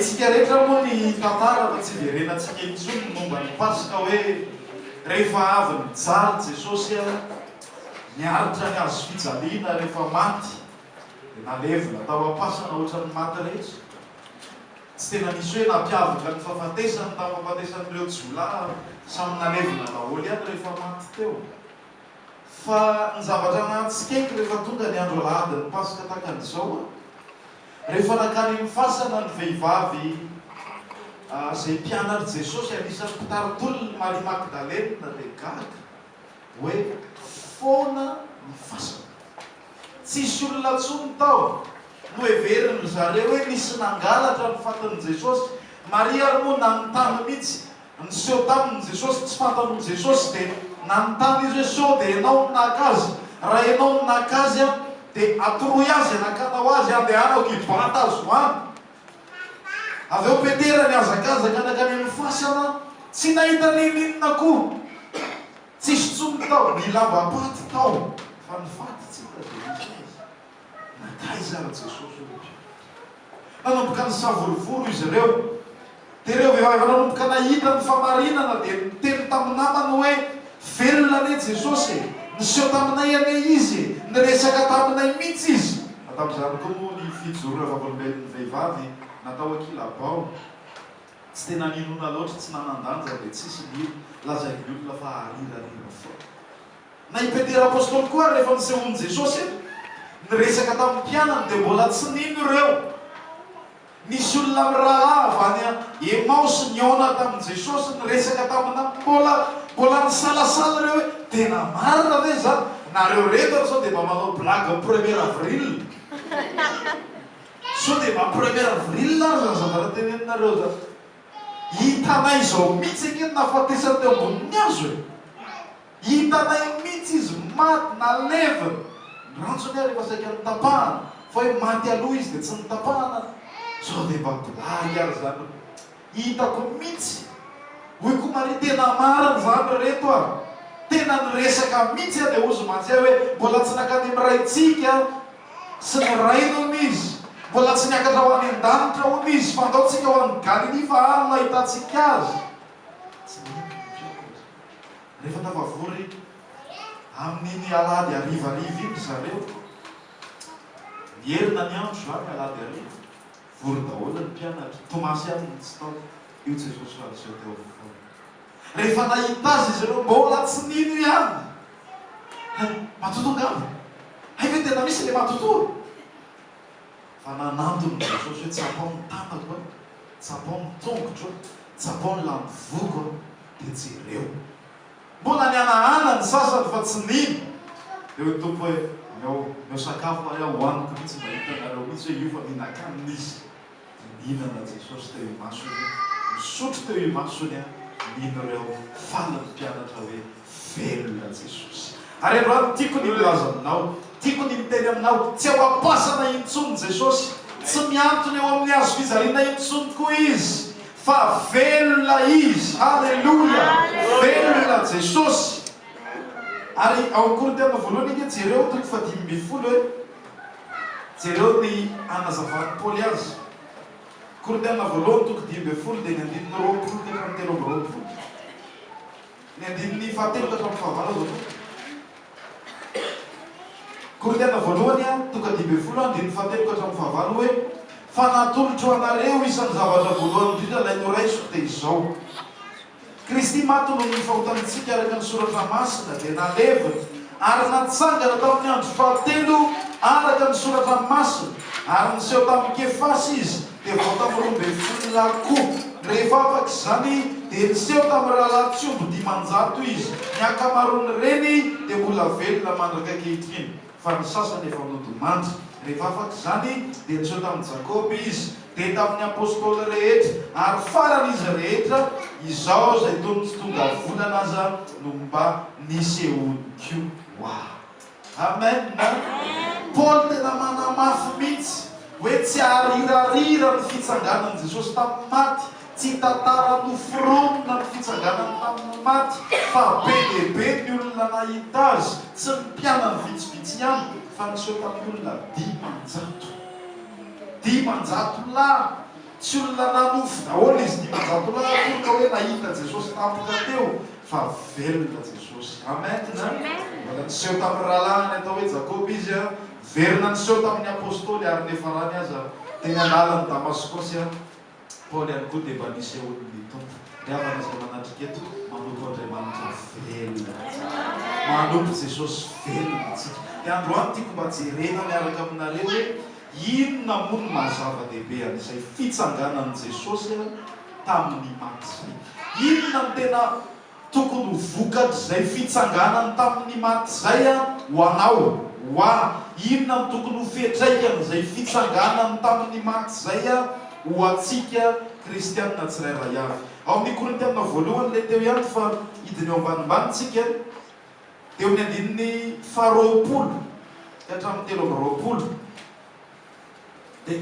Haintsika rehetra moa ny tantara fa tsy hiverenantsika intsony ny momba ny Paska hoe rehefa avy nijaly Jesosy niaritra ny hazo fijaliana rehefa maty dia nalevina tao am-pasana ohatran'ny maty rehetra. Tsy tena nisy hoe nampiavaka ny fahafatesany tamin'ny fahafatesan'ireo jiolahy samy nalevina daholo ihany rehefa maty teo. Fa ny zavatra nahatsikaiky rehefa tonga ny andro alahadin'ny Paska tahaka an'izao, rehefa nankany amin'ny fasana ny vehivavy izay mpianatr'i Jesosy, anisan'ny mpitari-tolona, Maria Magdalena, dia gaga hoe foana ny fasana. Tsisy olona intsony tao. Noheverin-dry zareo hoe nisy nangalatra ny fatin'i Jesosy. Maria ary moa nanontany mihitsy. Niseho taminy Jesosy, tsy fantany ho Jesosy, dia nanontany izy hoe, Sao dia ianao no naka azy? Raha ianao no naka azy an, dia atoroy ahy izay nakanao azy, andehanako hibata azy ho any. Avy eo Petera nihazakazaka nankany amin'ny fasana, tsy nahita n'inon'inona koa. Tsisy intsony tao, ny lambam-paty tao, fa ny faty tsy hita izay nisy azy. Nankaiza ary Jesosy hoy ny mpianatra? Nanomboka nisavorovoro izy ireo. Dia ireo vehivavy efa nanomboka nahita ny famarinana dia niteny tamin'ny namany hoe, Velona anie Jesosy e! Niseho taminay anie Izy e! Niresaka taminay mihitsy Izy! Na tamin'izany koa moa ny fijoroana vavolombelon'ny vehivavy natao ankilabao tsy tena ninoana loatra, tsy nanan-danja dia tsisy nino, lazain'ny olona fa arirarira foana. Na i Petera Apostoly koa ary rehefa nisehoan'i Jesosy, niresaka tamin'ny mpianany dia mbola tsy nino ireo. Nisy olona mirahalahy avy any Emaosy nihaona tamin'i Jesosy, niresaka taminy, mbola mbola nisalasala ireo hoe tena marina ve izany? Nareo reto ary sao dia mba manao blague premier avril? Sao dia mba premier avril ary izany zavatra teneninareo izany? Hitanay izao mihitsy ange ny nahafatesany teo ambonin'ny hazo e! Hitanay mihitsy izy maty nalevina, ny rantsony ary efa saika notapahana, fa hoe maty aloha izy dia tsy notapahana, sao dia mba blague ary izany, hitako mihitsy, hoy koa Maria, tena marina izany ry reto a, tena niresaka mihitsy aho dia hozy mantsy ahy hoe mbola tsy nankany amin'ny raintsika sy ny rainy hono izy, mbola tsy niakatra ho any an-danitra hono izy, fa andao tsika ho any Galilia fa any no ahitantsika azy, tsy nino ny mpianatra. Rehefa tafavory amin'iny alahady harivariva iny ry zareo, niherina ny andro izany alahady hariva, vory daholo ny mpianatra, Tomasy ihany no tsy tao, io Jesosy fa niseho teo afovoany. Rehefa nahita Azy izy ireo, mbola tsy nino ihany. Hay, matotoa angamba? Hay ve tena misy ilay matotoa? Fa nanantona Jesosy hoe, Tsapao ny tanako a, tsapao ny tongotro a, tsapao ny lamivoko a. Dia jereo. Mbola nihanahana ny sasany fa tsy nino. Dia hoy ny Tompo hoe, Omeo, omeo sakafo ary aho hohaniko mihitsy mba hitanareo mihitsy hoe io fa mihinan-kanina izy. Dia nihinana Jesosy teo imasony, nisotro teo imasony, nino ireo, faly ny mpianatra hoe, Velona Jesosy. Ary androany tiako ny milaza aminao, tiako ny miteny aminao, tsy ao am-pasana intsony Jesosy, tsy mihantona eo amin'ny hazo fijaliana intsony koa Izy, Fa velona Izy! Haleloia! Velona Jesosy! Ary ao amin'ny Korintiana voalohany ange, jereo toko fahadimy ambin'ny folo e! Jereo ny anazavan'i Paoly azy. Korintiana voalohany toko 15 dia ny andininy 20 ka hatramin'ny 23. Ny andininy fahatelo ka hatramin'ny fahavalo azafady. Korintiana voalohany toko 15 andininy fahatelo ka hatramin'ny fahavalo hoe, Fa natolotro anareo isan'ny zavatra voalohany indrindra ilay noraisiko dia izao, Kristy maty noho ny fahotantsika araka ny Soratra Masina, dia nalevina, ary natsangana tamin'ny andro fahatelo araka ny Soratra Masina, ary niseho tamin'i Kefasy Izy, dia vao tamin'ny 12 lahy koa. Rehefa afaka izany, dia niseho tamin'ny rahalahy tsy omby 500 izy. Ny ankamaroan'ireny dia mbola velona mandraka ankehitriny, fa ny sasany efa nodimandry. Rehefa afaka izany, dia niseho tamin'i Jakoba izy, dia tamin'ny apostoly rehetra, ary farany izy rehetra, izao izay toy ny tsy tonga volana aza no mba nisehoany koa. Wow! Amen! Paoly tena manamafy mihitsy hoe tsy arirarira ny fitsanganan'i Jesosy tamin'ny maty, tsy tantara noforonina ny fitsanganany tamin'ny maty, fa be dia be ny olona nahita azy, tsy ny mpianany vitsivitsy ihany, fa niseho tamin'ny olona 500. 500 lahy! Tsy olona nanofy daholo izy 500 lahy akory ka hoe nahita Jesosy tampoka teo fa velona Jesosy. Amen. Mbola niseho tamin'ny rahalahiny atao hoe Jakoba izy, niverina niseho tamin'ny apostoly ary nefarany aza teny an-dalan'i Damaskosy. Paoly ihany koa dia mba nisehoan'ny Tompo. Ry havana izay manatrika eto, manompo Andriamanitra velona tsika. Manompo Jesosy velona tsika. Dia androany tiako mba jerena miaraka aminareo hoe inona moa no maha zava-dehibe an'izay fitsanganan'i Jesosy tamin'ny maty izay. Inona no tena Tokony ho vokatr'izay fitsanganany tamin'ny maty izay ho anao, ho ahy. Inona no tokony ho fiantraikan'izay fitsanganany tamin'ny maty izay ho antsika kristianina tsirairay avy? Ao amin'ny Korintianina voalohany ilay teo ihany fa hidina eo ambanimbany tsika, dia eo amin'ny andininy faharoapolo ka hatramin'ny 23. Dia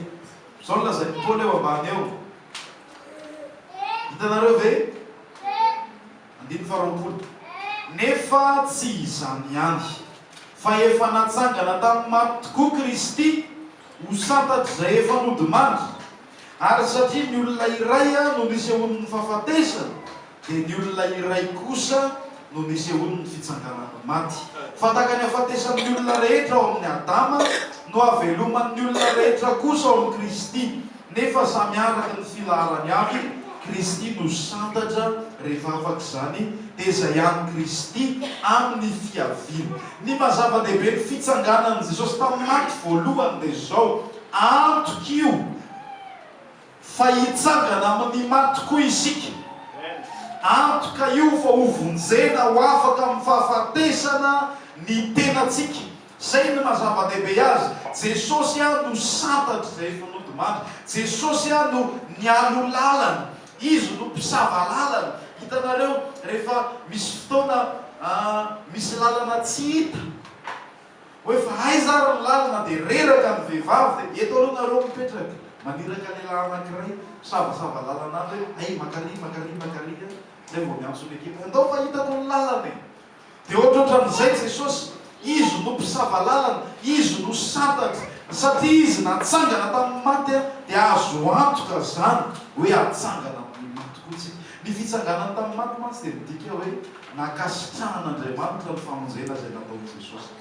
izao no lazain'i Paoly eo ambany eo. Hitanareo ve? Andininy faharoapolo. Nefa tsy izany ihany, fa efa natsangana tamin'ny maty tokoa Kristy ho santatr'izay efa nodimandry. Ary satria ny olona iray no nisehoan'ny fahafatesana, dia ny olona iray kosa no nisehoan'ny fitsanganan'ny maty. Fa tahaka ny hahafatesan'ny olona rehetra ao amin'i Adama, no hahaveloman'ny olona rehetra kosa ao amin'i Kristy. Nefa samy araka ny filaharany avy, Kristy no santatra, rehefa afaka izany, dia izay an'i Kristy amin'ny fiaviany. Ny maha zava-dehibe ny fitsanganan'i Jesosy tamin'ny maty voalohany dia izao, antoka io fa hitsangana amin'ny maty koa isika. Antoka io fa hovonjena ho afaka amin'ny fahafatesana ny tenantsika. Izay no maha zava-dehibe azy. Jesosy no santatr'izay efa nodimandry. Jesosy no nialoha lalana. Izy no mpisava lalana. Hitanareo, rehefa misy fotoana misy lalana tsy hita, hoe fa aiza ary ny lalana, dia reraka ny vehivavy, dia eto aloha nareo mipetraka, maniraka lehilahy anankiray, misavasava lalana any hoe, hay, makary, makary, makary, zay vao miantso ny ekipa, andao fa hitako ny lalana e! Dia ohatrohatran'izay Jesosy, Izy no mpisava lalana, Izy no santatra, satria Izy natsangana tamin'ny maty dia azo antoka izany hoe hatsangana amin'ny maty koa tsika. Ny fitsanganany tamin'ny maty mantsy dia midika hoe nankasitrahan'Andriamanitra ny famonjena izay nataon'i Jesosy.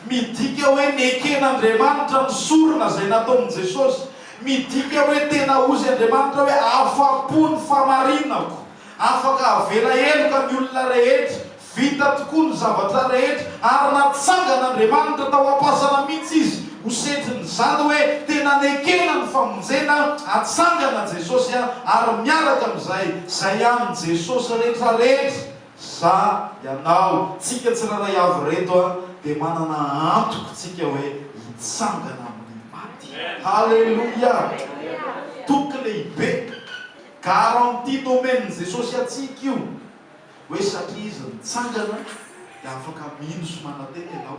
Midika hoe neken'Andriamanitra ny sorona izay nataon'i Jesosy. Midika hoe tena hozy Andriamanitra hoe afa-po ny famarinako. Afaka havela heloka ny olona rehetra. Vita tokoa ny zavatra rehetra ary natsangan'Andriamanitra tao am-pasana mihitsy izy ho setrin'izany hoe tena nekena ny famonjena, atsangana Jesosy ary miaraka amin'izay izay an'i Jesosy rehetra rehetra. Za, ianao, tsika tsirairay avy ireto a, dia manana antoko tsika hoe hitsangana amin'ny maty. Haleloia! Toky lehibe, garantie nomen'i Jesosy antsika io, hoe satria Izy nitsangana dia afaka mino sy manantena ianao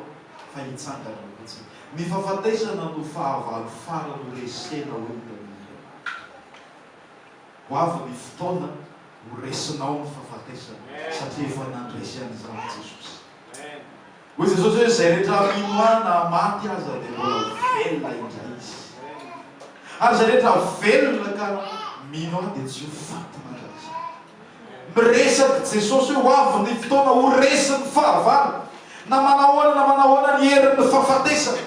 fa hitsangana koa tsika. Ny fahafatesana no fahavalo farany ho resena hoy ny Tenin'Andriamanitra. Ho avy ny fotoana ho resinao ny fahafatesana satria efa nandresy an'izany Jesosy. Hoy Jesosy hoe izay rehetra mino Ahy na maty aza dia mbola ho velona indray izy. Ary izay rehetra velona ka mino Ahy dia tsy ho faty mandrakizay. Miresaka Jesosy hoe ho avy ny fotoana ho resin'ny fahavalo na manahoana na manahoana ny herin'ny fahafatesana.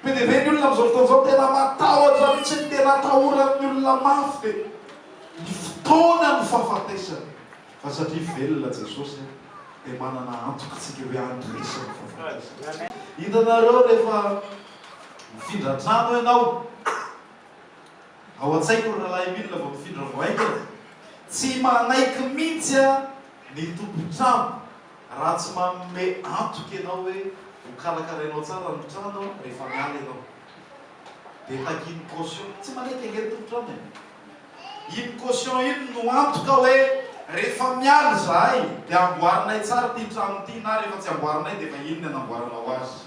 Be dia be ny olona amin'izao fotoana izao tena matahotra mihitsy, ny tena atahoran'ny olona mafy dia ny fotoanan'ny fahafatesana. Fa satria velona Jesosy dia manana antoka isika hoe handresy ny fahafatesana. Hitanareo rehefa mifindra trano ianao, Ao an-tsaiko ry rahalahy Emile vao nifindra vao haingana, tsy manaiky mihitsy ny tompon-trano raha tsy manome antoka ianao hoe ho karakarainao tsara ny trano rehefa miala ianao. Dia takiany caution. Tsy manaiky ange ny tompon-trano e! Iny caution iny no antoka hoe rehefa miala izahay dia amboarinay tsara ity trano ity na rehefa tsy amboarinay dia efa iny ny anamboaranao azy.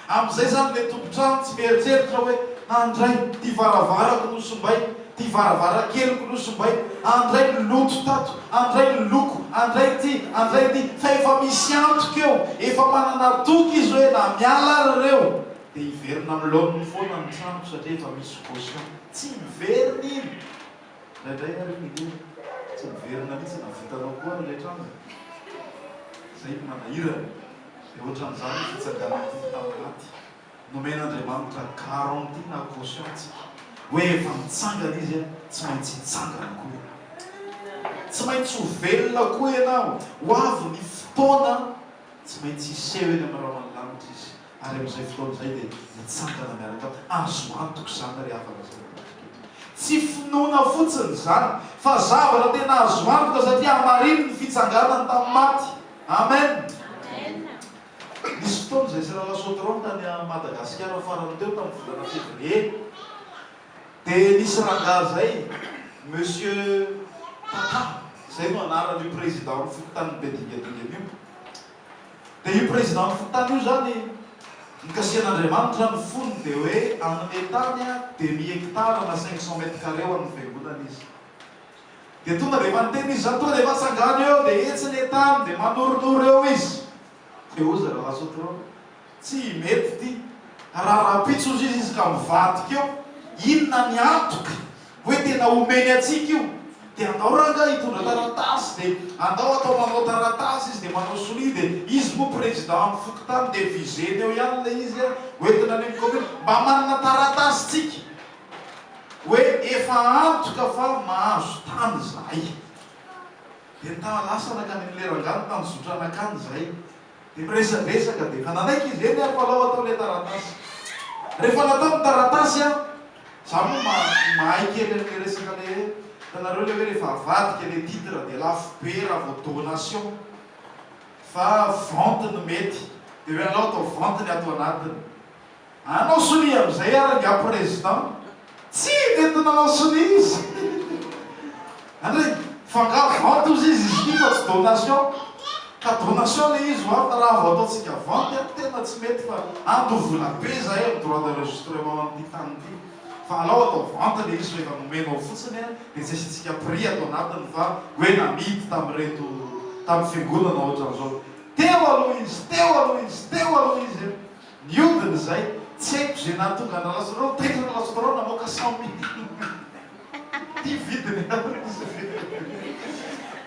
Amin'izay izany ilay tompon-trano tsy mieritreritra hoe, Andray, ity varavarako nosimbaiko, ity varavarankeliko nosimbaiko, andray ny loto tato, andray ny loko, andray ity, andray ity, fa efa misy antoka eo, efa manana toky izy hoe na miala ary ireo dia hiverina amin'ny laoniny foana ny tranoko satria efa misy caution. Tsy miverina iny! Indraindray ary iny ange tsy miverina mihitsy na vitanao koa ary ilay trano e! Izay no manahirana. Dia ohatran'izany ny fitsanganan'ny Tompo tamin'ny maty. Nomen'Andriamanitra garantie na caution antsika hoe efa nitsangana Izy, tsy maintsy hitsangana koa ianao. Tsy maintsy ho velona koa ianao. Ho avy ny fotoana tsy maintsy hiseho eny amin'ny rahon'ny lanitra Izy. Ary amin'izay fotoana izay dia hitsangana miaraka aminy. Azo antoka izany ry havana izay manatrika eto. Tsy finoana fotsiny izany, fa zavatra tena azo antoka satria hamarino ny fitsanganany tamin'ny maty. Amen! Nisy fotoana izay sy Rahalahy Sotron tany Madagasikara farany teo tamin'ny volana février dia nisy rangahy izay, Monsieur Tata, izay no anaran'io président-n'ny fokontanin'i Bedingadingana io. Dia io président-n'ny fokontany io izany, nikasihan'Andriamanitra ny fony dia hoe hanome tany demi hectare na 500 mètres carrés ho an'ny fiangonana izy. Dia tonga dia efa niteny izy izany, tonga dia efa tsangano eo, dia etsy ilay tany, dia manoronoro eo izy. Dia hozy Ralasotrona, tsy mety ity, raha rahampitso hozy izy izy ka mivadika eo, inona ny antoka hoe tena omeny antsika io? Dia andao rangahy hitondra taratasy, dia andao atao manao taratasy izy, dia manao sonia, dia izy moa président amin'ny fokontany, dia visé-ny eo ihany ilay izy, hoentina any amin'ny commune, mba manana taratasy tsika. Hoe efa antoka fa mahazo tany zahay. Dia nitaha lasa nankany amin'ilay rangahy nitanjozotra nankany zahay. Dia miresadresaka dia efa nanaiky izy, eny ary fa alao atao ilay taratasy. Rehefa natao ny taratasy an, za moa mahay kely an'ilay resaka ilay hoe, hitanareo ilay hoe rehefa avadika ilay titre dia lafo be raha vao donation fa vente no mety. Dia hoe alao atao vente ny ato anatiny. Hanao sonia amin'izay ary angaha président? Tsy nety nanao sonia izy. Andry, fa angaha vente ozy izy izy ity fa tsy donation? Ka donation le izy hoa fa raha vao ataontsika vente an, tena tsy mety fa andoa vola be zahay amin'ny droit d'enregistrement amin'ity tany ity. Fa alao atao vente le izy fa efa nomenao fotsiny an, dia tsy asiantsika prix ato anatiny fa hoe namidy tamin'ireto tamin'ny fiangonana ohatran'izao. Teo aloha izy, teo aloha izy, teo aloha izy an. Niodina izay, tsy haiko izay nahatonga an-dRalasotrarao, taitra Ralasotrarao namoaka 100 mille. Ity vidiny ary izy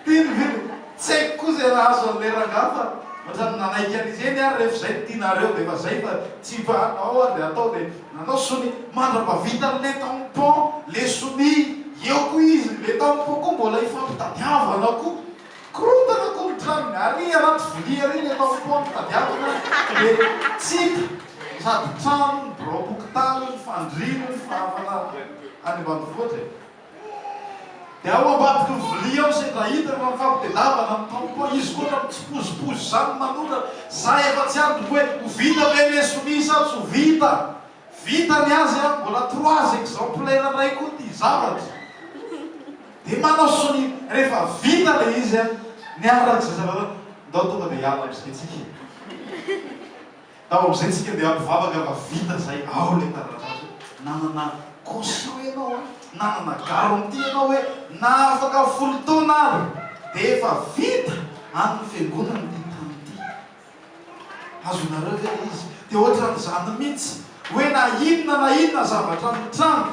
Ity ny vidiny. Tsy haiko koa izay nahazo an'ilay rangahy fa ohatran'ny nanaiky an'izy eny ary rehefa izay no tianareo dia efa izay fa tsy fa ao ary dia atao dia nanao sonia mandra-pahavita an'ilay tampon, le sonia eo koa izy, le tampon koa mbola ifampitadiavana koa. Korontana koa ny tranony, ary anaty vilia ary ny atao pont tadiavina dia tsy hita, sady trano, ny biraom-pokontany, ny fandriana, ny fahafana any ambanivohitra e. Dia ao ambadiky ny vilia ao sendra hita rehefa mifampitedavana ny tampon, izy koa ohatran'ny mitsipozipozy izany manoratra, za efa tsy andriko hoe ho vita ve le sonia sa tsy ho vita. Vita ny azy an, mbola trois exemplaires ndray koa ty zavatra. Dia manao sonia, rehefa vita le izy an, niaraka izay zavatra, ndao tonga dia hiala amizay tsika. Ndao amizay tsika dia hampivavaka fa vita zay, ao le taratasy hoe nanana caution ianao an, nanana garantie ianao hoe na afaka folo taona ary dia efa vita any ny fiangonana ity tany ity. Azonareo ve ilay izy? Dia ohatran'izany mihitsy, hoe na inona na inona zavatra mitranga,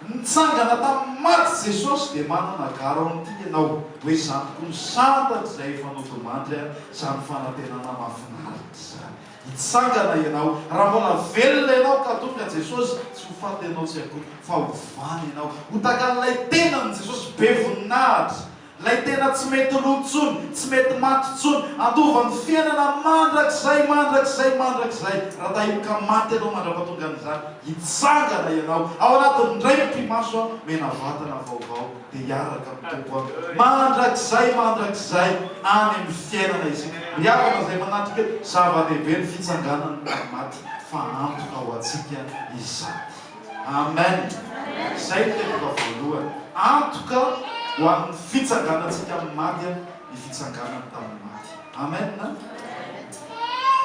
nitsangana tamin'ny maty Jesosy dia manana garantie ianao hoe izany koa no santatra izay efa nodimandry an, izany fanantenana mahafinaritra izany. Hitsangana ianao, raha mbola velona ianao ka tonga Jesosy, tsy ho faty ianao tsy akory, fa hovany ianao, ho takan'ilay tenan'i Jesosy be voninahitra, Ilay tena tsy mety lo intsony, tsy mety maty intsony, handova ny fiainana mandrakizay, mandrakizay, mandrakizay. Raha tahimoka maty ianao mandra-pahatongan'izany, hitsangana ianao ao anatin'ny indray mipi-maso mena vatana vaovao, dia hiaraka amin'ny Tompo mandrakizay, mandrakizay any amin'ny fiainana isika. Ry havana izay manatrika eto, zava-dehibe ny fitsanganan'ny tamin'ny maty, fa antoka ho antsika izany. Amen! Izay no teboka voalohany. Antoka ho an'ny fitsanganantsika amin'ny maty ny fitsanganany tamin'ny maty. Amen!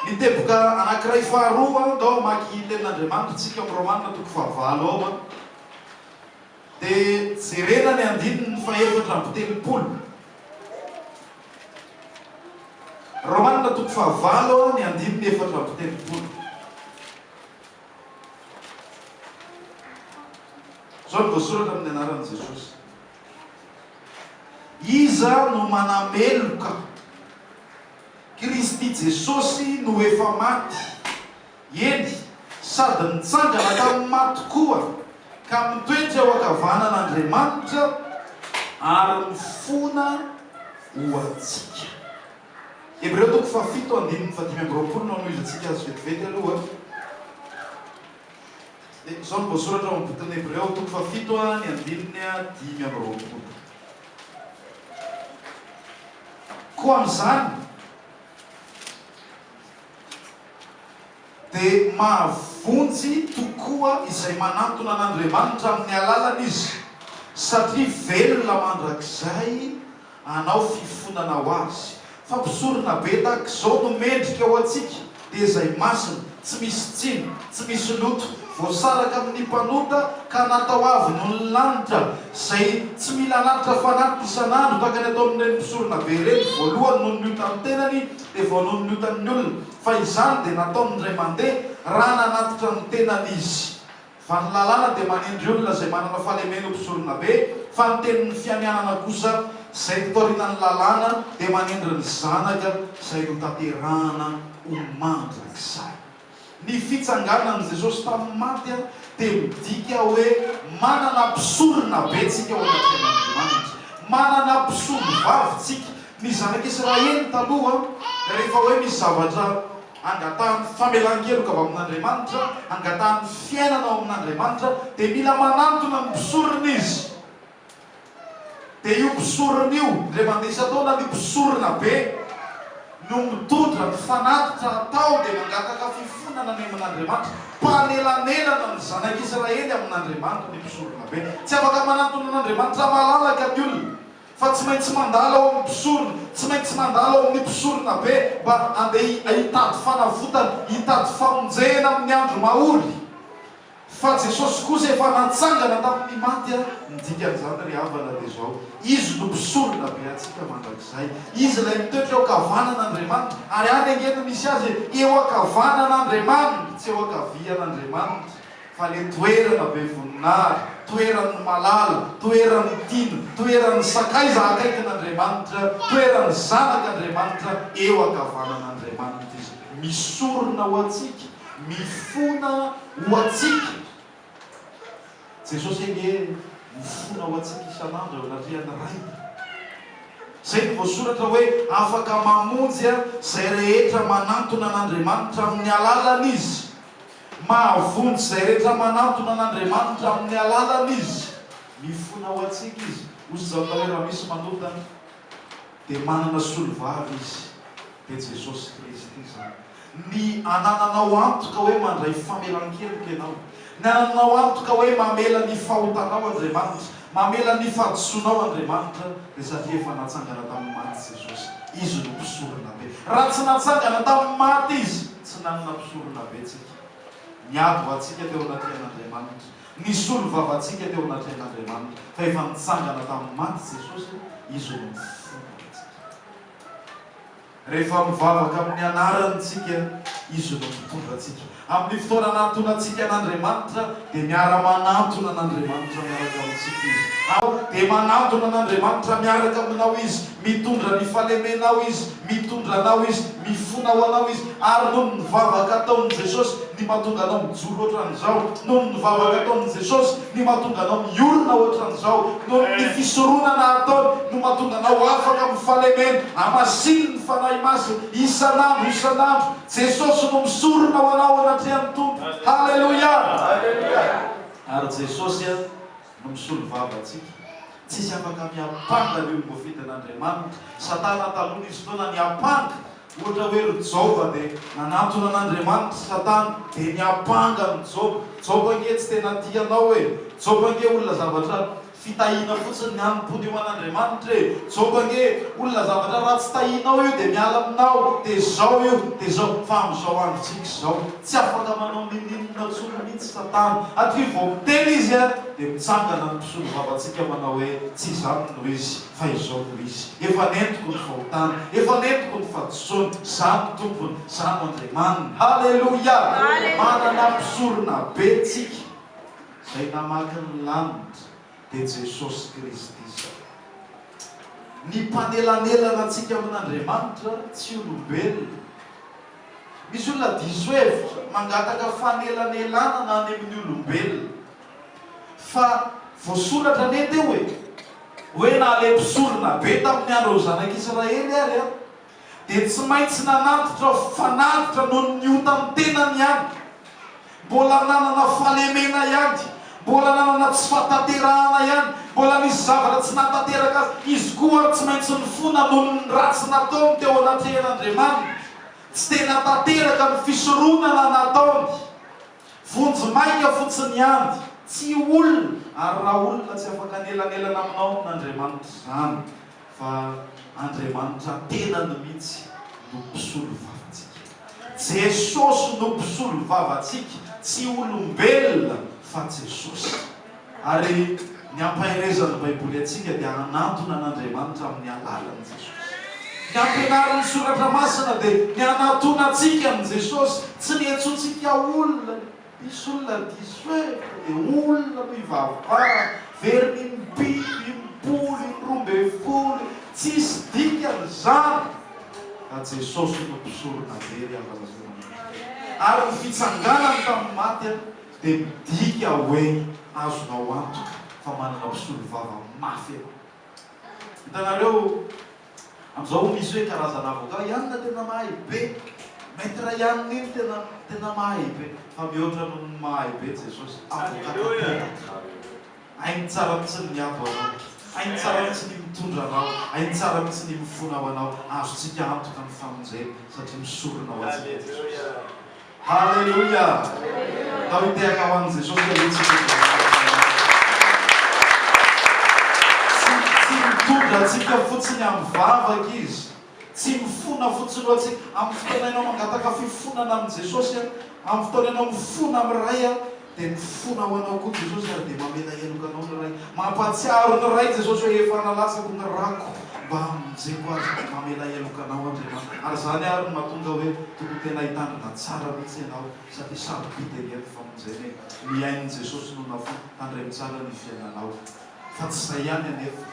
Ny teboka anankiray faharoa, ndao hamaky tenin'Andriamanitra isika amin'ny Romana toko fahavalo ao. Dia jerena ny andininy fahefatra amby telopolo. Romana toko fahavalo ny andininy 34. Izao no voasoratra amin'ny anaran'i Jesosy, Iza no manameloka? Kristy Jesosy no efa maty, eny, sady nitsangana tamin'ny maty koa, ka mitoetra eo ankavanan'Andriamanitra ary mifona ho antsika. Hebreo toko fahafito andininy fahadimy amby roapolo no hanohizantsika azy vetivety aloha. Dia izao no voasoratra ao amin'ny bokin'ny Hebreo toko fahafito ny andininy 25. Koa amin'izany dia mahavonjy tokoa izay manantona an'Andriamanitra amin'ny alalany Izy, satria velona mandrakizay hanao fifonana ho azy. Fa mpisoronabe tahaka izao no mendrika ho antsika, dia izay masina, tsy misy tsiny, tsy misy loto, voasaraka amin'ny mpanota ka natao avo noho ny lanitra, izay tsy mila hanatitra fanatitra isan'andro tahaka ny ataon'ireny mpisoronabe ireny, voalohany noho ny otan'ny tenany, dia vao noho ny otan'ny olona, fa izany dia nataony indray mandeha raha nanatitra ny tenany izy. Fa ny lalàna dia manendry olona izay manana fahalemena ho mpisoronabe, fa ny tenin'ny fianianana kosa, izay taorian'ny lalàna, dia manendry ny Zanaka izay notanterahana ho mandrakizay. Ny fitsanganan'i Jesosy tamin'ny maty dia midika hoe manana mpisoronabe tsika eo anatrehan'Andriamanitra. Manana mpisolovavy tsika. Ny zanak'Israely taloha, rehefa hoe misy zavatra Angatahany famelan-keloka avy amin'Andriamanitra, angatahany fiainana ao amin'Andriamanitra, dia mila manantona ny mpisorona izy. Dia io mpisorona io, indray mandeha isan-taona ny mpisorona be no mitondra ny fanatitra atao dia mangataka fifonana any amin'Andriamanitra. Mpanelanelana ny zanak'Israely amin'Andriamanitra ny mpisorona be. Tsy afaka manantona an'Andriamanitra malalaka ny olona. Fa tsy maintsy mandalo ao amin'ny mpisorona, tsy maintsy mandalo ao amin'ny mpisorona be mba handeha hitady fanavotana, hitady famonjena amin'ny andro mahory. Fa Jesosy kosa efa natsangana tamin'ny maty, ny dikan'izany ry havana dia izao, Izy no mpisorona be antsika mandrakizay. Izy ilay mitoetra eo ankavanan'Andriamanitra, ary any ange no misy Azy e, eo ankavanan'Andriamanitra, tsy eo ankavian'Andriamanitra. Fa le toerana be voninahitra, toeran'ny malala, toeran'ny tiana, toeran'ny sakaiza akaikin'Andriamanitra, toeran'ny zanak'Andriamanitra, eo ankavanan'Andriamanitra Izy. Misorona ho antsika, mifona ho antsika. Jesosy ange mifona ho antsika isan'andro eo anatrehan'ny Rainy. Izay no voasoratra hoe afaka mamonjy izay rehetra manantona an'Andriamanitra amin'ny alalany Izy. Mahavonjy izay rehetra manantona an'Andriamanitra amin'ny alalany Izy. Mifona ho antsika Izy. Hoy Jaona hoe raha misy manota dia manana solovava Izy, dia Jesosy Kristy izany. Ny anananao antoka hoe mandray famelan-keloka ianao, ny anananao antoka hoe mamela ny fahotanao Andriamanitra, mamela ny fahadisoanao Andriamanitra, dia satria efa natsangana tamin'ny maty Jesosy. Izy no mpisoronabe. Raha tsy natsangana tamin'ny maty Izy, tsy nanana mpisoronabe tsika. Niady ho antsika teo anatrehan'Andriamanitra. Nisolo vava antsika teo anatrehan'Andriamanitra. Fa efa nitsangana tamin'ny maty Jesosy, Izy no mifona antsika. Rehefa mivavaka amin'ny anarany tsika, Izy no mitondra antsika. Amin'ny fotoana anantonantsika an'Andriamanitra, dia miara-manantona an'Andriamanitra miaraka amintsika Izy. Dia manantona an'Andriamanitra miaraka aminao Izy, mitondra ny fahalemenao Izy, mitondra anao Izy, mifona ho anao Izy, ary noho ny vavaka ataon'i Jesosy ny mahatonga anao mijoro ohatran'izao, noho ny vavaka ataon'i Jesosy ny mahatonga anao miorina ohatran'izao, noho ny fisoronana ataony no mahatonga anao afaka amin'ny fahalemena, hamasinin'ny Fanahy Masina isan'andro isan'andro, Jesosy no misorona ho anao anatrehan'ny Tompo. Haleloia! Ary Jesosy no misolo vava antsika. Tsisy afaka miampanga ny olom-boafidin'Andriamanitra. Satana taloha nisy fotoana niampanga, ohatra hoe ry Joba dia nanantona an'Andriamanitra Satana dia niampanga an'i Joba. Joba ange tsy tena tia anao e! Joba ange olona zavatra Fitahiana fotsiny ny hanompoana io an'Andriamanitra e! Joba ange olona zavatra raha tsy tahianao io dia miala aminao, dia izao io, dia izao, fa amin'izao androntsika izao, tsy afaka manao ninoninona intsony mihitsy satana, satria vao miteny izy a, dia mitsangana ny mpisolovavantsika manao hoe tsy izany no izy, fa izao no izy, efa nentiko ny fahotana, efa nentiko ny fahadisoana, izaho no tompony, izaho no Andriamaniny, haleloia! Manana mpisorona be tsika. Izay namaky ny lanitra, dia Jesosy Kristy izay. Ny mpanelanelana antsika amin'Andriamanitra tsy olombelona. Misy olona diso hevitra, mangataka fanelanelanana any amin'ny olombelona. Fa voasoratra anie teo e, hoe na ilay mpisorona be tamin'ny andron'ny zanak'Israely ary an, dia tsy maintsy nanatitra fanatitra noho ny otan'ny tenany ihany. Mbola nanana fahalemena ihany, mbola nanana tsy fahatanterahana ihany, mbola nisy zavatra tsy nahatanteraka azy. Izy koa ary tsy maintsy nifona noho ny ratsy nataony teo anatrehan'Andriamanitra. Tsy tena tanteraka ny fisoronana nataony. Vonjimaika fotsiny ihany. Tsy olona, ary raha olona tsy afaka anelanelana aminao amin'Andriamanitra izany. Fa Andriamanitra tenany mihitsy no mpisolovavantsika. Jesosy no mpisolovavantsika, tsy olombelona fa Jesosy. Ary ny ampaherezan'ny Baiboly antsika dia hanantona an'Andriamanitra amin'ny alalan'i Jesosy. Ny ampianarin'ny Soratra Masina dia ny hanatona antsika amin'i Jesosy, tsy ny hiantsoantsika olona. Misy olona diso hevitra dia olona no ivavahana, very ny biby, impolo, in-droambinifolo, tsisy dikany izany fa Jesosy no mpisorona very aza lazaina mandrakizay. Ary ny fitsanganany tamin'ny maty dia midika hoe azonao antoka fa manana mpisolovava mafy ianao. Hitanareo, Amin'izao misy hoe karazana avocat, i anona tena mahay be, maître i anona iny tena tena mahay be, fa mihoatra noho ny mahay be Jesosy, avocat tanteraka. Hainy tsara mihitsy ny miady ho anao, hainy tsara mihitsy ny mitondra anao, hainy tsara mihitsy ny mifona ho anao, azontsika antoka ny famonjena satria misorona ho antsika Jesosy. Haleloia! Ndao hitehaka ho an'i Jesosy aloha tsika dia Tsy tsy mitondra antsika fotsiny amin'ny vavaka Izy. Tsy mifona fotsiny ho antsika. Amin'ny fotoana ianao mangataka fifonana amin'i Jesosy, amin'ny fotoana ianao mifona amin'ny Ray, dia mifona ho anao koa Jesosy ary dia mamela heloka anao ny Ray. Mampahatsiaro ny Ray Jesosy hoe efa nalatsako ny rako mba hamonjeko azy. Mamela heloka anao Andriamanitra. Ary izany ary no mahatonga hoe tokony tena hitandrina tsara mihitsy ianao satria sarobidy anie ny famonjena e. Ny ain'i Jesosy no nafoy. Tandremo tsara ny fiainanao. Fa tsy izay ihany anefa.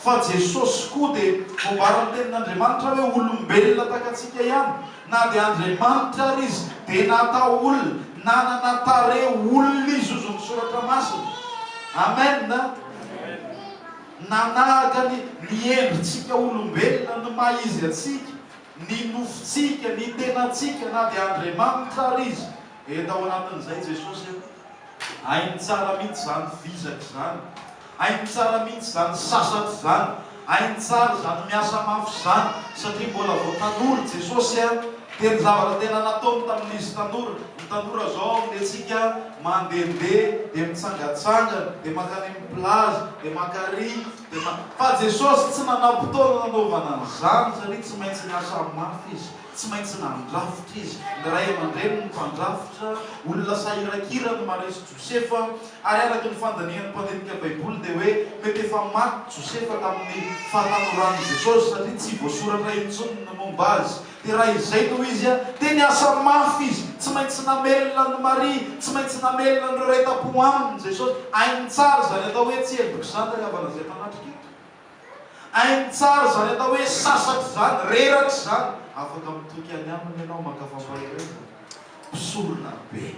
Fa Jesosy koa dia voambaran'ny Tenin'Andriamanitra hoe olombelona tahaka antsika ihany. Na dia Andriamanitra ary Izy dia natao olona. Nanana tarehy olona Izy hozy ny Soratra Masina. Amen. Nanahaka ny ny endritsika olombelona, ny maha izy antsika, ny nofontsika, ny tenantsika, na dia Andriamanitra ary Izy. Dia tao anatin'izay Jesosy. Hainy tsara mihitsy izany vizaka izany. Hainy tsara mihitsy izany sasatra izany. Hainy tsara izany miasa mafy izany. Satria mbola vao tanora Jesosy a, dia ny zavatra tena nataony tamin'izy tanora, ny tanora izao amin'ny antsika mandehandeha, dia mitsangatsangana, dia mankany amin'ny plage, dia maka ary, dia ma. Fa Jesosy tsy nanam-potoana nanaovana an'izany satria tsy maintsy niasa mafy Izy. Tsy maintsy nandrafitra izy. Ny ray aman-dreniny mpandrafitra, olona sahirankirany Maria sy Josefa, ary araka ny fandinihan'ny mpandinika Baiboly dia hoe mety efa maty Josefa tamin'ny fahatanoran'i Jesosy satria tsy voasoratra intsony ny momba azy. Dia raha izay no izy, dia niasa mafy izy. Tsy maintsy namelona an'i Maria, tsy maintsy namelona an'ireo iray tam-po aminy Jesosy. Hainy tsara izany atao hoe tsy heloka izany ry havana izay mpanatrika eto. Hainy tsara izany atao hoe sasatra izany, reraka izany. Afaka mitoky any aminy ianao maka fampaherezana. Mpisorona be.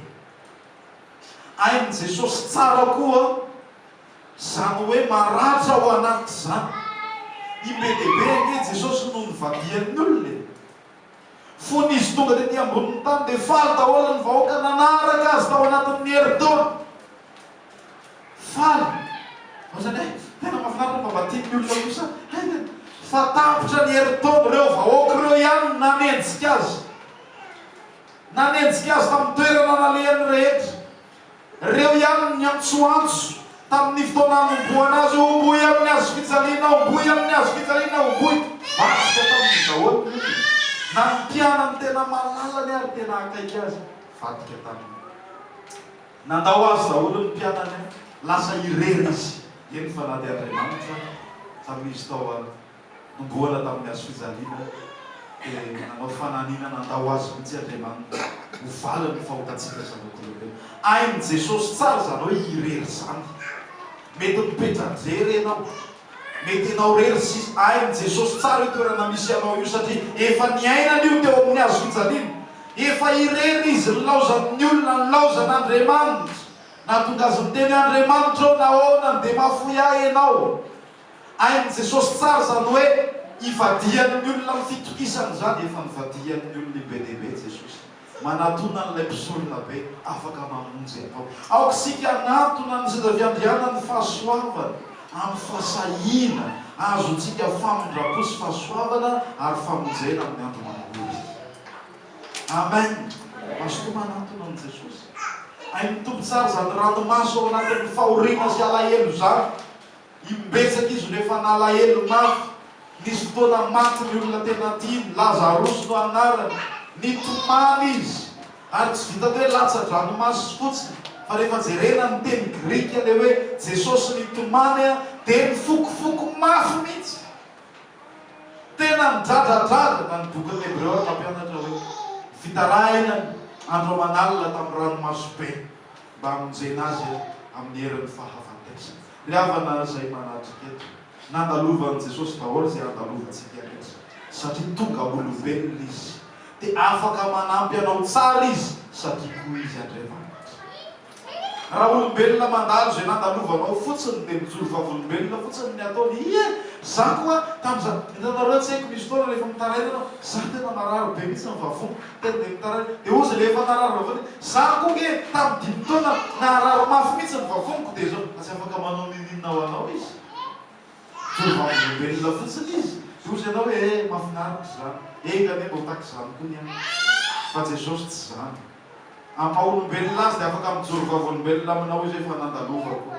Hain'i Jesosy tsara koa izany hoe maratra ao anaty izany. Im-be dia be ange Jesosy no nivadihan'ny olona e. Fony Izy tonga tety ambonin'ny tany dia faly daholo ny vahoaka nanaraka Azy tao anatin'ny herintaona. Faly. Ohatrany hoe tena mahafinaritra fa mba tian'ny olona kosa haingana. Fa tapitra ny herintaona, ireo vahoaka ireo ihany no nanenjika azy. Nanenjika azy tamin'ny toerana nalehany rehetra. Ireo ihany no niantsoantso tamin'ny fotoana hanombohana azy, Homboy amin'ny hazo fijaliana, homboy amin'ny hazo fijaliana, homboy. Vadika taminy daholo ny olona. Na ny mpianany tena malalany ary tena akaiky azy, vadika taminy. Nandao azy daholo ny mpianany, lasa irery izy. Eny fa na dia Andriamanitra tamin'izy tao an-nombohana tamin'ny hazo fijaliana dia nanao fananina nandao azy mihitsy Andriamanitra. Ho valin'ny fahotantsika zanak'olombelona. Hain'i Jesosy tsara izany hoe irery izany. Mety mipetra-drery ianao. Mety ianao irery sisa. Hain'i Jesosy tsara io toerana misy anao io satria efa niainany io teo amin'ny hazo fijaliana. Efa irery izy nilaozan'ny olona, nilaozan'Andriamanitra. Nahatonga azy niteny hoe, Andriamanitra ô, nahoana no dia mahafoy ahy ianao? Hain'i Jesosy tsara izany hoe ivadihan'ny olona amin'ny fitokisana izany. Efa nivadihan'ny olona be dia be Jesosy. Manatona an'ilay Mpisoronabe afaka mamonjy anao. Aoka isika hanatona ny seza fiandrianan'ny fahasoavana amin'ny fahasahiana hahazoantsika famindram-po sy fahasoavana ary famonjena amin'ny andro mampahory. Amen! Mazotoa manatona an'i Jesosy. Hain'ny Tompo tsara izany ranomaso ao anatin'ny fahoriana sy alahelo izany. Imbetsaka izy no efa nalahelo mafy. Nisy fotoana maty ny olona tena tiany, Lazarosy no anarany. Nitomany izy. Ary tsy vitan'ny hoe latsa-dranomaso fotsiny, fa rehefa jerena ny teny grika ilay hoe Jesosy nitomany dia nifokofoko mafy mihitsy. Tena nidradradradra, na ny bokin'ny Hebreo ary mampianatra hoe, ny fitarainany andro aman'alina tamin'ny ranomaso be mba hamonjena azy amin'ny herin'ny fahafatesana. Ry havana izay manatrika eto, nandalovan'i Jesosy daholo izay andalovantsika rehetra, satria tonga olombelona Izy. Dia afaka manampy anao tsara Izy, satria koa Izy Andriamanitra. Raha olombelona mandalo izay nandalovanao fotsiny dia mijoro vavolombelona fotsiny ny ataony, ie, za koa tamin'iza, hitanareo tsy haiko misy fotoana rehefa mitaraina ianao, za tena marary be mihitsy ny vavoniko, tena dia mitaraina, dia hozy ilay efa narary vavony, za koa nge tamin'ny dimy taona naharary mafy mihitsy ny vavoniko dia izao, fa tsy afaka manao n'inon'inona ho anao izy, mijoro vavolombelona fotsiny izy, dia hozy ianao hoe eh mahafinaritra izany, enga anie mba ho tahaka izany koa ny ahy, fa Jesosy tsy izany. Amin'ny maha olombelona azy dia afaka mijoro vavolombelona aminao izy hoe efa nandalovako.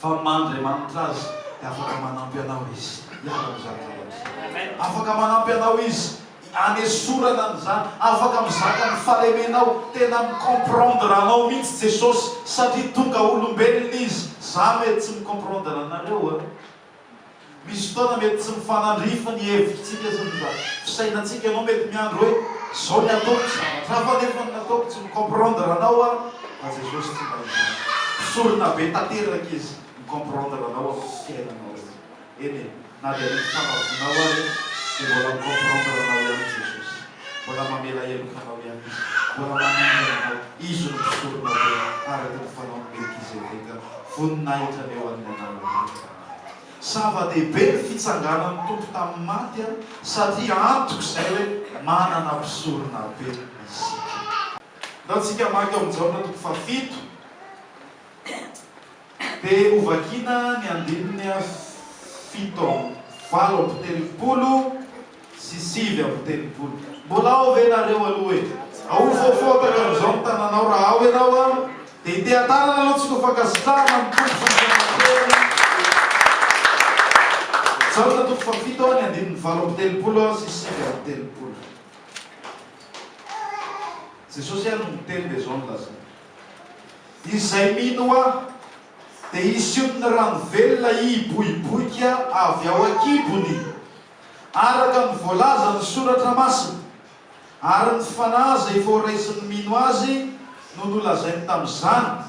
Fa amin'ny maha Andriamanitra azy dia afaka manampy anao izy hiala amin'izany zavatra izany. Afaka manampy anao izy hanesorana an'izany. Afaka mizaka ny fahalemenao. Tena mi-comprendre anao mihitsy Jesosy satria tonga olombelona izy. Za mety tsy mi-comprendre anareo a. Misy fotoana mety tsy mifanandrify ny hevitritsika sy ny fisainantsika, ianao mety miandry hoe zao ny ataoko, zavatra hafa anefa ny nataoko, tsy mi-comprendre anao aho, fa Jesosy tsy mba izany. Mpisorona be tanteraka Izy, mi-comprendre anao amin'ny fiainanao rehetra. Eny e, na dia ny fanavonao ary dia mbola mi-comprendre anao ihany Jesosy. Mbola mamela heloka anao ihany Izy, mbola manangana anao, Izy no mpisorona be araka ny fanaon'i Melkizedeka, voninahitra anie ho an'ny anarany. Zava-dehibe ny fitsanganan'ny Tompo tamin'ny maty satria antoka izay hoe manana mpisoronabe isika. Ndao tsika hamaky ao amin'ny Jaona toko fahafito dia hovakina ny andininy 37. sy 39. Mbola ao ve nareo aloha e? Ahofofotaka amin'izao ny tananao raha ao ianao an! Dia hiteha-tanana aloha tsika ho fankasitrahana ny Tompo sy ny fanatrehany. Jaona toko fahafito ny andininy 38 sy 39. Jesosy ihany no miteny dia izao no lazainy. Izay mino Ahy dia hisy ony rano velona hiboiboika avy ao an-kibony. Araka ny voalazan'ny Soratra Masina, Ary ny Fanahy izay efa horaisin'ny mino Azy no nolazainy tamin'izany,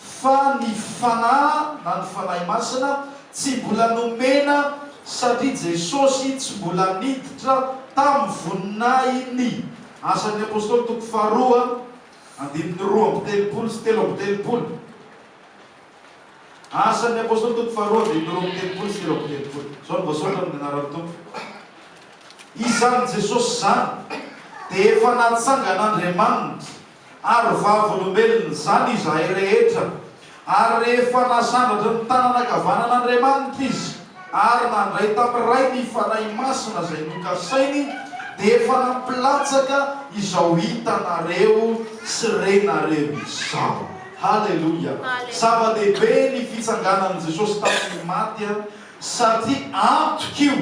fa ny Fanahy, na ny Fanahy Masina, tsy mbola nomena satria Jesosy tsy mbola niditra tamin'ny voninahiny. Asan'ny Apostoly toko faharoa, andininy 32 sy 33. Asan'ny Apostoly toko faharoa andininy 32 sy 33. Izao no voasoratra amin'ny anaran'ny Tompo. Izany Jesosy izany dia efa natsangan'Andriamanitra, ary vavolombelon'izany izahay rehetra. Ary rehefa nasandratry ny tanana ankavanan'Andriamanitra Izy, ary nandray tamin'ny Ray ny Fanahy Masina izay nokasainy, dia efa nampilatsaka izao hitanareo sy renareo izao. Haleloia! Zava-dehibe ny fitsanganan'i Jesosy tamin'ny maty satria antoka io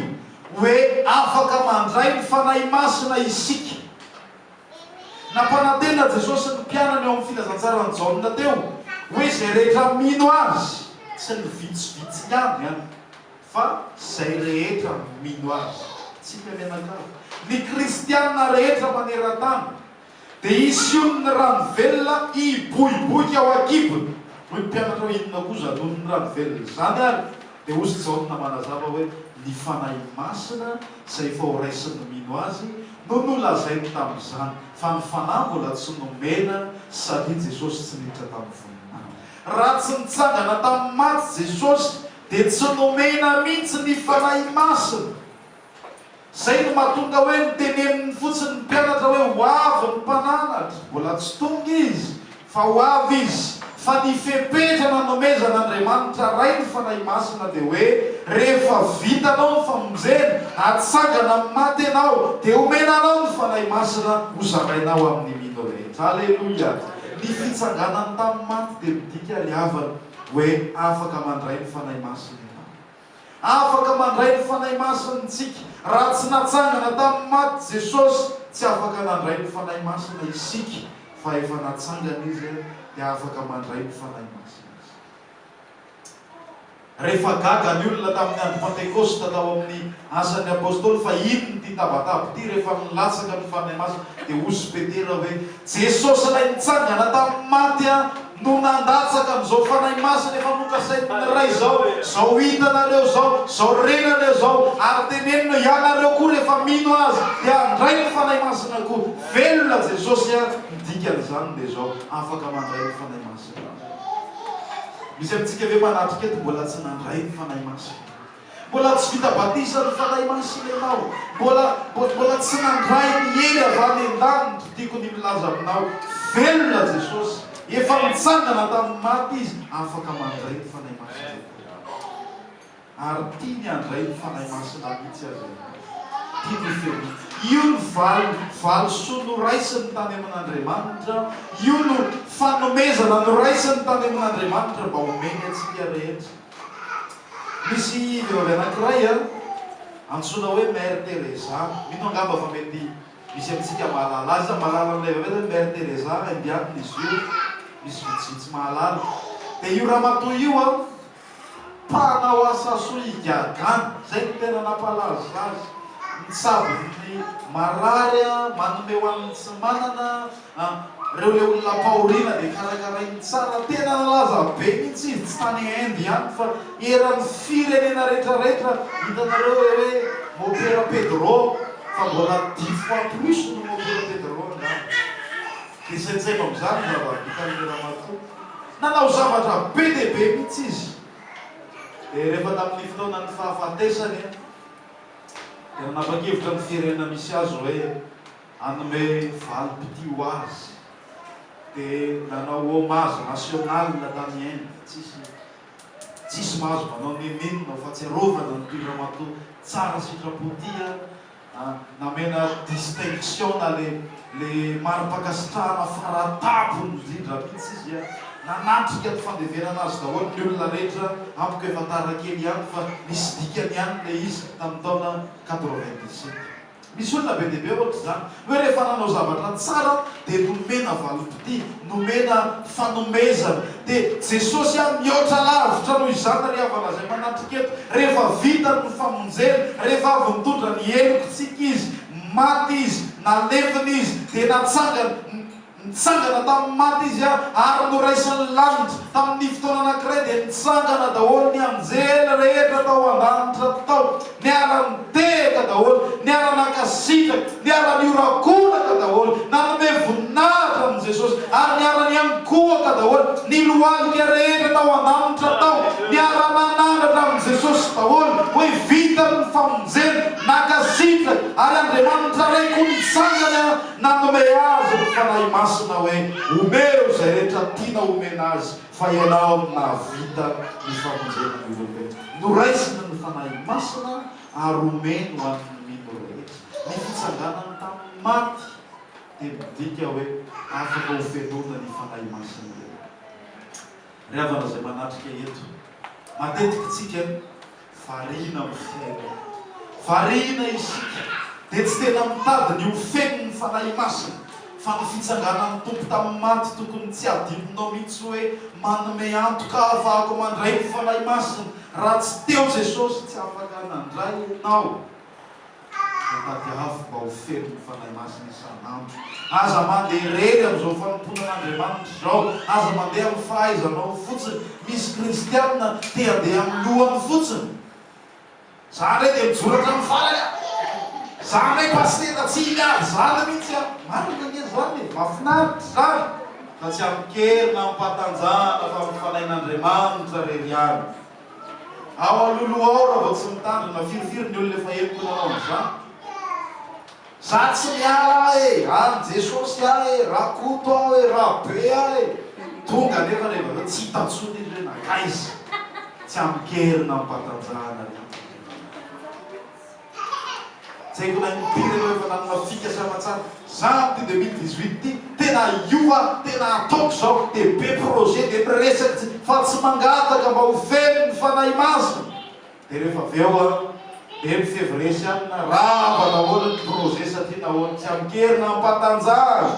hoe afaka mandray ny Fanahy Masina isika. Nampanantena Jesosy ny mpianany ao amin'ny Filazantsaran'i Jaona teo hoe izay rehetra mino Azy, tsy ny vitsivitsy ihany an, fa izay rehetra mino Azy. Tsika mianakavy, ny kristiana rehetra maneran-tany. Dia hisy onin'ny rano velona hiboiboika ao an-kibony. Hoy ny mpianatra hoe, Inona koa izany onin'ny rano velona izany ary? Dia hozy Jaona manazava hoe, Ny Fanahy Masina izay efa horaisin'ny mino Azy no nolazainy tamin'izany, fa ny Fanahy mbola tsy nomena satria Jesosy tsy niditra tamin'ny voninahiny. Raha tsy nitsangana tamin'ny maty Jesosy dia tsy nomena mihitsy ny Fanahy Masina. Zay no mahatonga hoe noteneniny fotsiny ny mpianatra hoe ho avy ny mpananatra, mbola tsy tonga izy fa ho avy izy, fa ny fepetra nanomezan'Andriamanitra Ray ny Fanahy Masina dia hoe rehefa vitanao ny famonjena, atsangana amin'ny maty ianao, dia omena anao ny Fanahy Masina ho zarainao amin'ny mino rehetra. Aleloia! Ny fitsanganany tamin'ny maty dia midika ry havana hoe afaka mandray ny Fanahy Masina ianao. Afaka mandray ny Fanahy Masina isika. Raha tsy natsangana tamin'ny maty Jesosy, tsy afaka nandray ny Fanahy Masina isika, fa efa natsangana Izy dia afaka mandray ny Fanahy Masina isika. Rehefa gaga ny olona tamin'ny andro Pantekosta tao amin'ny Asan'ny Apostoly fa inona ity tabataba ity rehefa nilatsaka ny Fanahy Masina, dia hozy Petera hoe, Jesosy ilay nitsangana tamin'ny maty no nandatsaka an'izao Fanahy Masina efa nokasain'ny Ray izao, izao hitanareo izao, izao renareo izao, ary tenenina ianareo koa rehefa mino Azy dia handray ny Fanahy Masina koa. Velona Jesosy a! Ny dikan'izany dia izao, afaka mandray ny Fanahy Masina. Misy amintsika ve manatrika eto mbola tsy nandray ny Fanahy Masina? Mbola tsy vita batisa ny Fanahy Masina ianao. Mbola, mbola tsy nandray ny hery avy any an-danitra. Tiako ny milaza aminao, velona Jesosy. Efa nitsangana tamin'ny maty Izy. Afaka mandray ny Fanahy Masina ianao. Ary tiany handray ny Fanahy Masina mihitsy aza ianao. Tiany ho fenoina. Io ny val, valisoa noraisiny tany amin'Andriamanitra. Io no fanomezana noraisiny tany amin'Andriamanitra mba homeny antsika rehetra. Misy vehivavy anankiray antsoina hoe Mère Teresa, mino angamba fa mety misy amintsika mahalala azy, iza mahalala an'ilay vehivavy hoe Mère Teresa, indianina izy io, misy vitsivitsy mahalala. Dia io ramatoa io an, mpanao asa soa igagana, izay no tena nampalaza azy, mitsabo ny marary, manome ho an'ny tsy manana, An, reo le olona ampahoriana dia karakarainy tsara, tena nalaza be mihitsy izy, tsy tany Inde ihany fa eran'ny firenena rehetra rehetra, hitanareo le hoe Mopera Pedro fa mbola dix fois plus no Mopera Pedro angamba, dia saintsaino amin'izany ny zava-bitan'ilay ramatoa, nanao zavatra be dia be mihitsy izy, dia rehefa tamin'ny fotoanan'ny fahafatesany dia nanapa-kevitra ny firenena misy azy hoe. Hanome valim-pitia ho azy dia nanao hommage national tany Inde, tsisy tsisy mahazo manao n'inon'inona ho fahatsiarovana an'ity ramatoa tsara sitrapo ity a, namena distinction na le le mari-pankasitrahana faratapony indrindra mihitsy izy a, nanatrika ny fandevenana azy daholo ny olona rehetra, amiko efa tara kely ihany fa nisy dikany ihany le izy tamin'ny taona 97. Misy olona be dia be ohatr'izany, hoe rehefa nanao zavatra tsara dia nomena valim-pitia, nomena fanomezana. Dia Jesosy an, mihoatra lavitra noho izany ry havana izay manatrika eto, rehefa vitany ny famonjena, rehefa avy nitondra ny helokontsika Izy, maty Izy, nalevina Izy, dia natsangana, Nitsangana tamin'ny maty Izy ary noraisin'ny lanitra. Tamin'ny fotoana anankiray dia nitsangana daholo ny anjely rehetra tao an-danitra tao. Niara-nitehaka daholo, niara-nankasitraka, niara-nihorakoraka daholo, nanome voninahitra an'i Jesosy ary niara-niankohoka daholo ny lohalika rehetra tao an-danitra tao. Niara-nanandratra amin'i Jesosy daholo hoe vitany ny famonjena, nankasitraka ary Andriamanitra Ray koa nitsangana Nanome azy ny Fanahy Masina hoe, Omeo izay rehetra tiana homena azy, fa ianao no nahavita ny famonjena ny olombelona. Noraisiny ny Fanahy Masina ary omeny ho an'ny mino rehetra. Ny fitsanganany tamin'ny maty dia midika hoe afaka hofenoina ny Fanahy Masina ianao. Ry havana izay manatrika eto, matetika isika Variana amin'ny fiainana. Variana isika dia tsy tena mitady ny ho feno ny Fanahy Masina fa ny fitsanganan'ny Tompo tamin'ny maty tokony tsy hadinonao mihitsy hoe manome antoka ahafahako mandray ny Fanahy Masina. Raha tsy teo Jesosy tsy afaka nandray ianao. Dia tadiavo mba ho feno ny Fanahy Masina isan'andro. Aza mandeha irery amin'izao fanompoana an'Andriamanitra izao. Aza mandeha amin'ny fahaizanao fotsiny. Misy kristiana te handeha amin'ny lohany fotsiny. Za ndray dia mijoro hatramin'ny farany aho. Za ndray pasitera tsy miady zany mihitsy aho. Marina anie zany e, mahafinaritra izany. Fa tsy amin-kery na amim-pahatanjahana fa amin'ny Fanahin'Andriamanitra irery ihany. Ao aloloha ao raha vao tsy mitandrina, firifiry ny olona efa henoko nanao an'izany. Za tsy miala aho e! Any Jesosy aho e! Rakoto aho e! Rabe aho e! Tonga anefa rehefa avy eo tsy hita intsony izy hoe nankaiza. Tsy amin-kery na amim-pahatanjahana ny anton'Andriamanitra. Tsy haiko na impiry ianao efa nanana fikasana tsara. Za amin'ity 2018 ity tena hiova, tena hataoko izao, dia be projet, dia miresaka tsy, fa tsy mangataka mba ho feno ny Fanahy Masina. Dia rehefa avy eo an, dia ny février sy alina, rava daholo ny projet satria nahoana? Tsy amin-kery na am-pahatanjahana.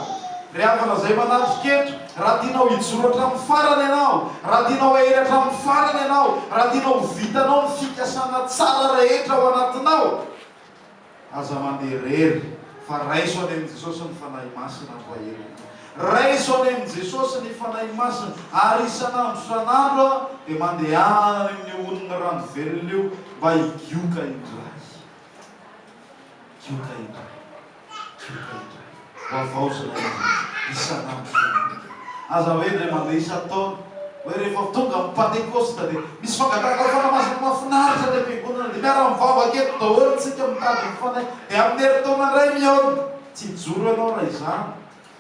Ry havana izay manatrika eto, raha tianao hijoro hatramin'ny farany ianao, raha tianao hahery hatramin'ny farany ianao, raha tianao ho vitanao ny fikasana tsara rehetra ao anatinao, Aza mandeha irery fa raiso any amin'i Jesosy ny Fanahy Masina hampahery anao. Raiso any amin'i Jesosy ny Fanahy Masina ary isan'andro isan'andro dia mandehana any amin'io onin'ny rano velona io mba higioka indray. Higioka indray. Higioka indray. Ho havaozina indray isan'andro isan'andro. Aza hoe indray mandeha isan-taona. Hoe rehefa tonga amin'ny Pantekosta dia misy fangatahana Fanahy Masina mahafinaritra any am-piangonana dia miara-mivavaka eto daholo tsika mitady ny Fanahy dia amin'ny herintaona indray mihaona. Tsy hijoro ianao raha izany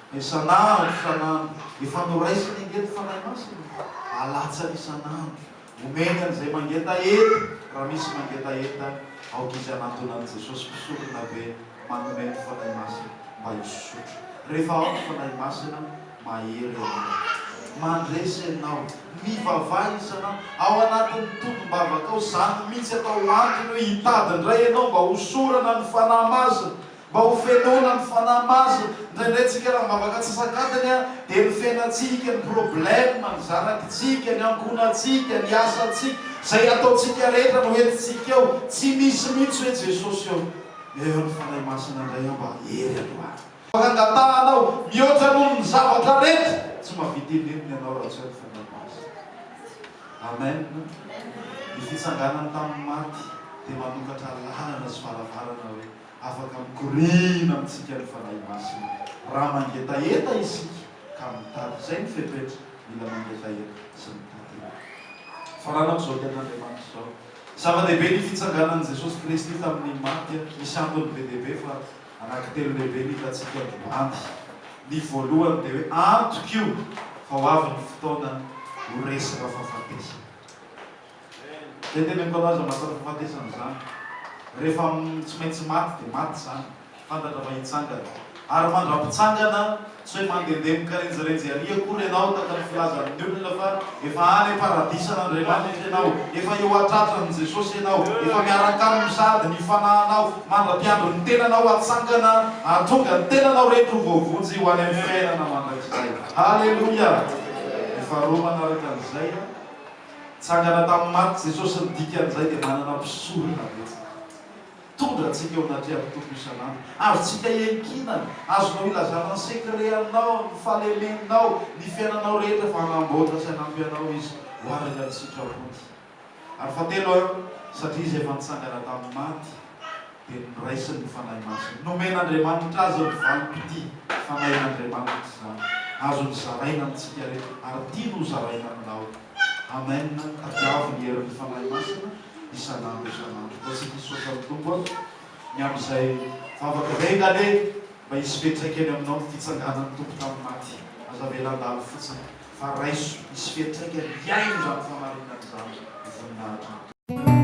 fa isan'andro isan'andro efa noraisiny ange ny Fanahy Masina e! Alatsany isan'andro. Omeny an'izay mangetaheta, raha misy mangetaheta aoka izy hanantona an'i Jesosy mpisorona be manome ny Fanahy Masina mba hisotro. Rehefa ao ny Fanahy Masina, mahery ianao. Mandresy ianao. Mivavaha isan'andro. Ao anatin'ny tonom-bavakao, izany mihitsy atao antony hoe hitady indray ianao mba hosorana ny Fanahy Masina. Mba ho fenoina ny Fanahy Masina. Indraindray tsika raha mivavaka antsasak'adiny dia ny fiainantsika, ny problème, ny zanakitsika, ny ankohonantsika, ny asantsika, izay ataontsika rehetra no entintsika eo. Tsy misy mihitsy hoe Jesosy ô, eo ny Fanahy Masina indray aho mba hery androany. Angatahanao mihoatra noho ny zavatra rehetra. Tsy mahavita inon'inona ianao raha tsy eo ny Fanahy Masina. Amen. Ny fitsanganany tamin'ny maty dia manokatra lalana sy varavarana hoe. Afaka mikoriana amintsika ny Fanahy Masina raha mangetaheta isika ka mitady. Izay ny fepetra, mila mangetaheta sy mitady eo. Faranako izao tenin'Andriamanitra izao. Zava-dehibe ny fitsanganan'i Jesosy Kristy tamin'ny maty. Misy antony be dia be fa anankitelo lehibe no hitantsika androany. Ny voalohany dia hoe antoka io fa ho avy ny fotoana ho resy rafahafatesana. Zay teneniko anao aza matahotra fahafatesana izany. Rehefa tsy maintsy maty dia maty izany. Fantatra fa hitsangana. Ary mandra-pitsangana, tsy hoe mandehandeha mikarenjirenjy ary akory ianao tahaka ny filazan'ny olona fa efa any am-paradisan'Andriamanitra ianao, efa eo an-tratran'i Jesosy ianao, efa miaraka aminy sahady ny fanahinao, mandra-piandry ny tenanao hatsangana hahatonga ny tenanao rehetra ho voavonjy ho any amin'ny fiainana mandrakizay. Haleloia! Ny faharoa manaraka an'izay, Nitsangana tamin'ny maty Jesosy ny dikan'izay dia manana mpisorona betsaka. Mitondra antsika eo anatrehan'ny Tompo isan'andro. Azontsika iankinana, azonao ilazana ny secret anao, ny fahalemenao, ny fiainanao rehetra fa hanamboatra sy hanampy anao Izy ho araka ny sitrapony. Ary fahatelo, satria Izy efa nitsangana tamin'ny maty, dia noraisiny ny Fanahy Masina. Nomen'Andriamanitra azy ny valim-pitia, Fanahin'Andriamanitra izany. Azony zaraina amintsika rehetra, ary tiany ho zaraina aminao. Amen. Tadiavo ny herin'ny Fanahy Masina isan'andro isan'andro. Ataontsika hisaotra ny Tompo ny amin'izay vavaka izay. Enga anie mba hisy fiantraikany aminao ny fitsanganan'ny Tompo tamin'ny maty. Aza avela handalo fotsiny, fa raiso, hisy fiantraikany, hihaino izany fahamarinana izany ho voninahitry ny Tompo.